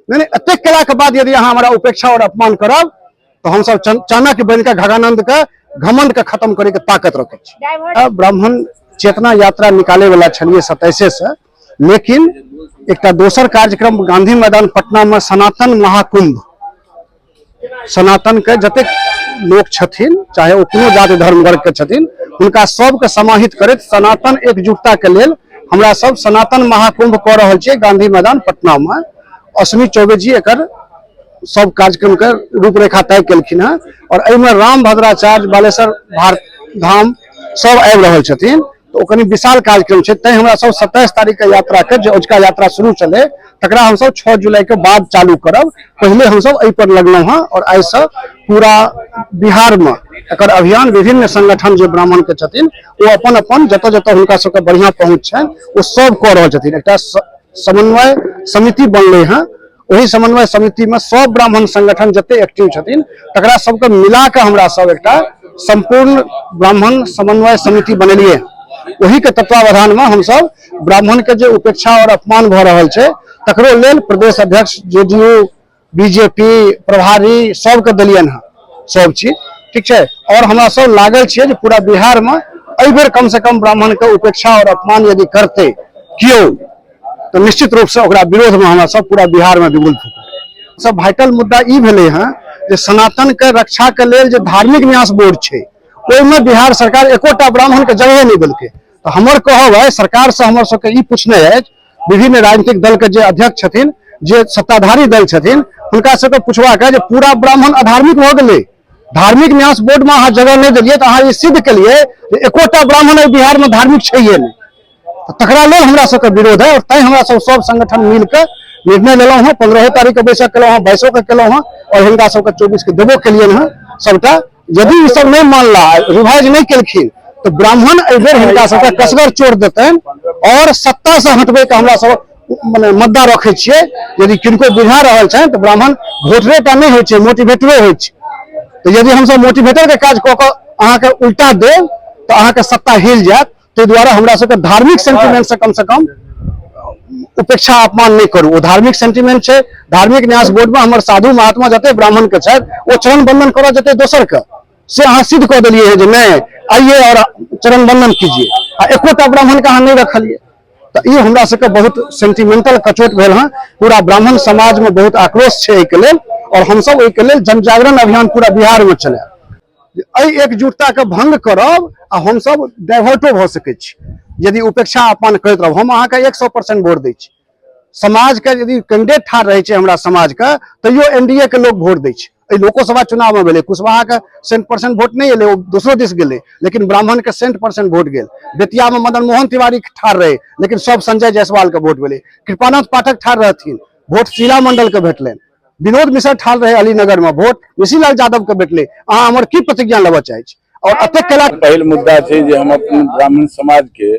नहीं नहीं, एतेक केलाके बाद यदि अहाँ हमरा उपेक्षा और अपमान करब तऽ हमसब चाणक्य बनि कऽ घगानंद के घमंड के खत्म करे के ताकत रखै छी। ब्राह्मण चेतना यात्रा निकाले वाला छलियै 27 से, लेकिन एकटा दोसर कार्यक्रम गांधी मैदान पटना में सनातन महाकुंभ, सनातन के जतेक लोक छथिन चाहे ओ कोनो जाति धर्म वर्ग के छथिन हुनका सबके समाहित करैत सनातन एकजुटता के लेल हमरा सब सनातन महाकुंभ कऽ रहल छियै गांधी मैदान पटना में। अश्विनी चौबे जी एकर सब कार्यक्रम के रूपरेखा तय केलखिन हँ और एहिमे राम भद्राचार्य बालेश्वर भारत धाम सब आबि रहल छथिन, तो ओ कनि विशाल कार्यक्रम छै, तैं हमरा सब 27 तारीख के यात्रा के जे अजुका यात्रा शुरू चले तकरा हम सब 6 जुलाई के बाद चालू करब। पहिले हम सब एहि पर लगलहुँ हँ और आइ से पूरा बिहार में एकर अभियान विभिन्न संगठन जे ब्राह्मण के छथिन ओ अपन अपन जतऽ जतऽ हुनका सबके बढ़िया पहुँच छनि ओ सब कऽ रहल छथिन। एकटा समन्वय समिति बनलै हँ, ओहि समन्वय समिति में सब ब्राह्मण संगठन जते एक्टिव छथिन तकरा सबके मिला के हमरा सब एकटा संपूर्ण ब्राह्मण समन्वय समिति बनेलिए। ओही के तत्वावधान में हम सब ब्राह्मण के जे उपेक्षा और अपमान भऽ रहल छै तकरो लेल प्रदेश अध्यक्ष जेडीयू बीजेपी प्रभारी सबके देलियनि हँ सब चीज ठीक छै। और हमरा सब लागल छियै जे पूरा बिहार में एहि बेर कम से कम ब्राह्मण के उपेक्षा और अपमान यदि करते केओ तो निश्चित रूप से ओकरा विरोध में हमरा सब पूरा बिहार में बिगुल फूकब। सब वाइटल मुद्दा ई भेलै हँ जे सनातन के रक्षा के लेल जे धार्मिक न्यास बोर्ड छै ओहिमे बिहार सरकार एकोटा ब्राह्मण के जगह नहि देलकै। तऽ हमर कहब है सरकार से हमर सबके ई पूछने अछि, विभिन्न राजनीतिक दल के जे अध्यक्ष छथिन जे सत्ताधारी दल छथिन हुनका सबके पूछबाक है जे पूरा ब्राह्मण अधार्मिक भऽ गेलै, धार्मिक न्यास बोर्ड में अहाँ जगह नहि देलियै तऽ अहाँ ई सिद्ध केलियै जे एकोटा ब्राह्मण एहि बिहार में धार्मिक छैहे नहि, तऽ तकरा लेल हमरा सबके विरोध है और तैं हमरा सब सब संगठन मिलके निर्णय लेलहुँ हँ। 15 तारीख के बैसक केलहुँ हँ, 22 के केलहुँ हँ और हिनका सबके 24 के देबो केलियनि हँ सबटा। यदि ई सब नहि मानला रिवाइज नहि केलखिन तऽ ब्राह्मण एहि बेर हिनका सबके कसगर चोट देतनि और सत्ता से हटबै के हमरा सब मने मुद्दा रखै छियै। यदि किनको बुझा रहल छनि तऽ ब्राह्मण वोटरे टा नहि होइ छै, मोटिवेटरो होइ छै। तऽ यदि हमसब मोटिवेटर के काज कऽ कऽ अहाँके उल्टा देब तऽ अहाँके सत्ता हिल जायत। ताहि दुआरे हमरा सबके धार्मिक सेंटिमेंट से कम से कम उपेक्षा अपमान नहि करू। ओ धार्मिक सेंटिमेंट छै, धार्मिक न्यास बोर्ड में हमर साधु महात्मा जते ब्राह्मण के छथि ओ चरण बंदन करऽ जते दोसर के, से अहाँ सिद्ध कऽ देलियै हँ जे नहि आइए और चरण बंदन कीजिए, आ एकोटा ब्राह्मण के अहाँ नहि रखलियै। तऽ ई हमरा सबके बहुत सेंटिमेंटल कचोट भेल हँ। पूरा ब्राह्मण समाज में बहुत आक्रोश छै एहिके लेल और हमसब ओहिके लेल जनजागरण अभियान पूरा बिहार में चलायब। एहि एकजुटता के भंग करब आ हमसब डाइवर्टो भऽ सकै छी यदि उपेक्षा अपमान करैत रहब। हम अहाँके 100% वोट दै छी। समाज के यदि कैंडिडेट ठाढ़ रहै छै हमरा समाज के तैयो एनडीए के लोग वोट दै छै। एहि लोकोसभा चुनाव में भेलै कुशवाहा के 100% वोट नहि एलै, ओ दोसरो दिस गेलै, लेकिन ब्राह्मण के 100% वोट गेल। बेतिया में मदन मोहन तिवारी ठाढ़ रहै लेकिन सब संजय जायसवाल के वोट भेलै। कृपानाथ पाठक ठाढ़ रहथिन, वोट शीला मंडल के भेटलनि। विनोद मिश्र ठाढ़ रहे अलीनगर में, वोट मिश्रीलाल यादव के भेटलै। अहाँ हमर की प्रतिज्ञा लेबऽ चाहै छी? और एतेक केला पहिल मुद्दा छै जे हम अपन ब्राह्मण समाज के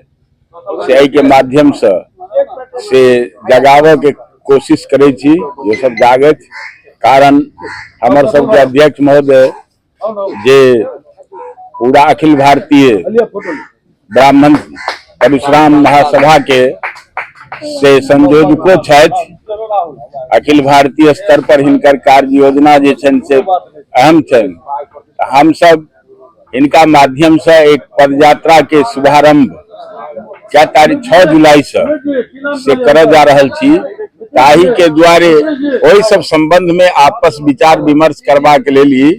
से एहि के माध्यम से जगाबऽ के कोशिश करै छी जे सब जागथि। कारण हमर सबके अध्यक्ष महोदय जे पूरा अखिल भारतीय ब्राह्मण परशुराम महासभा के से संयोजको छथि, अखिल भारतीय स्तर पर हिनकर कार्य योजना जे छनि से अहम छनि। हम सब हिनका माध्यम से एक पदयात्रा के शुभारंभ 4 तारीख 6 जुलाई से करऽ जा रहल छी। ताही के द्वारे ओहि सब संबंध में आपस विचार विमर्श करबाक लेल ही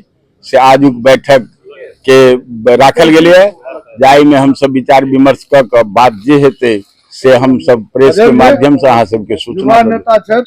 से आजुक बैठक के राखल गेलै, जाहि में हम सब विचार विमर्श कऽ कऽ बात जे हेतै से हम सब प्रेस के माध्यम से अहाँ सबके सूचना देबै।